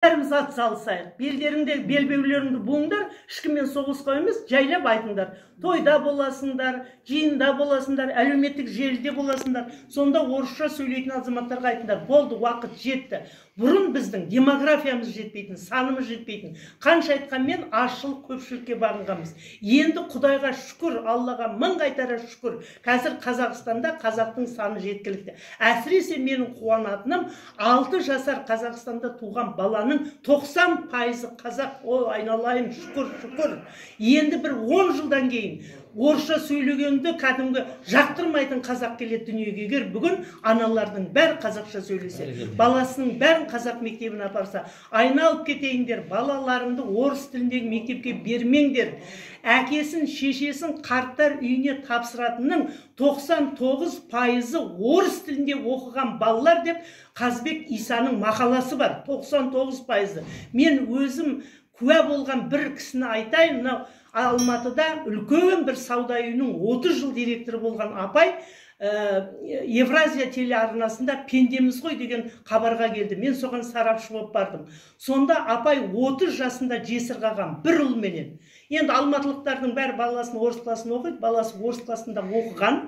Бәріміз ат салысайық, белдеріңде белбеулеріңді буыңдар, ешкіммен соғысқа емес, жайлап айтыңдар. Тойда боласыңдар, жиында боласыңдар, әлеуметтік желіде боласыңдар. Сонда орысша сөйлейтін азаматтарға айтыңдар: болды, уақыт жетті. Бұрын біздің демографиямыз жетпейтін, санымыз жетпейтін. Қанша айтқанмен, азшылық көпшілікке бағынғанбыз. Енді Құдайға шүкір, Аллаға мың қайтара шүкір. Қазір Қазақстанда қазақтың саны жеткілікті. Әсіресе менің қуанатыным, 6 жасар Қазақстанда туған баланың 90%-ы қазақ. О, айналайын, шүкір, шүкір. Енді бір 10 жылдан кейін орысша сөйлегенді кәдімгі жақтырмайтын қазақ келеді дүниеге. Егер бүгін аналардың бәрі қазақша сөйлесе, баласының бәрін қазақ мектебіне апарса, айналып кетейіндер, балаларыңды орыс тіліндегі мектепке бермеңдер. Әкесін, шешесін қарттар үйіне тапсыратынның 99%-ы орыс тілінде оқыған балалар деп Қазбек Исаның мақаласы бар. 99%-ы. Мен өзім куә болған бір кісіні айтайын. Мынау Алматыда үлкен бір сауда үйінің 30 жыл директоры болған апай Евразия телеарнасында «Пендеміз ғой» деген хабарға келді. Мен соған сарапшы болып бардым. Сонда апай 30 жасында жесір қалған бір ұлменен. Енді алматылықтардың бәрі баласын орыс класын оқиды, баласы орыс классында оқыған,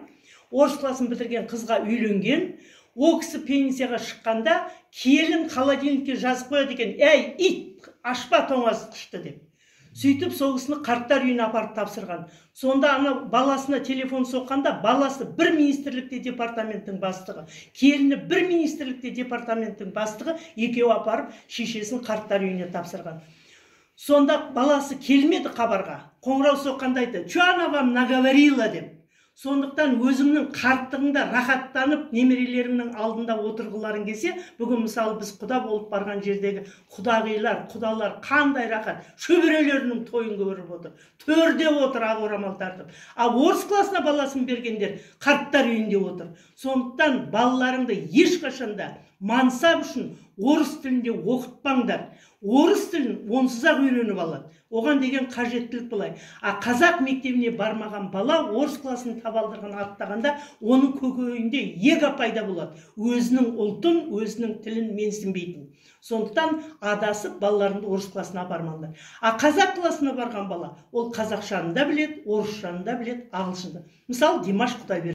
орыс классын бітірген қызға үйленген. Ол кісі пенсияға шыққанда келін холодильникке жазып қояды екен: «Әй, ит, ашпа тоңазытқышты», – деп. Сөйтіп сол кісіні қарттар үйіне апарып тапсырған. Сонда ана баласына телефон соққанда, баласы бір министрлікте департаменттің бастығы, келіні бір министрлікте департаменттің бастығы, екеуі апарып шешесін қарттар үйіне тапсырған. Сонда баласы келмеді хабарға. Қоңырау соққанда айтты: «Че она вам наговорила?» – деп. Сондықтан өзіңнің қарттығыңда рахаттанып немерелеріңнің алдында отырғыларың келсе, бүгін, мысалы, біз құда болып барған жердегі құдағилар, құдалар қандай рахат, шөберелерінің тойын көріп отыр, төрде отыр ақ орамал тартып. Ал орыс классына баласын бергендер қарттар үйінде отыр. Сондықтан балаларыңды ешқашанда мансап үшін орыс тілінде оқытпаңдар. Орыс тілін онсыз ақ үйреніп алады, оған деген қажеттілік былай. А қазақ мектебіне бармаған бала орыс класын табалдырығын аттағанда, оның көкейінде эго пайда болады, өзінің ұлтын, өзінің тілін менсінбейтін. Сондықтан адасып балаларыңды орыс классына апармаңдар. А қазақ классына барған бала ол қазақшаны да біледі, орысшаны да біледі, ағылшынды. Мысалы, Димаш Құдайберген.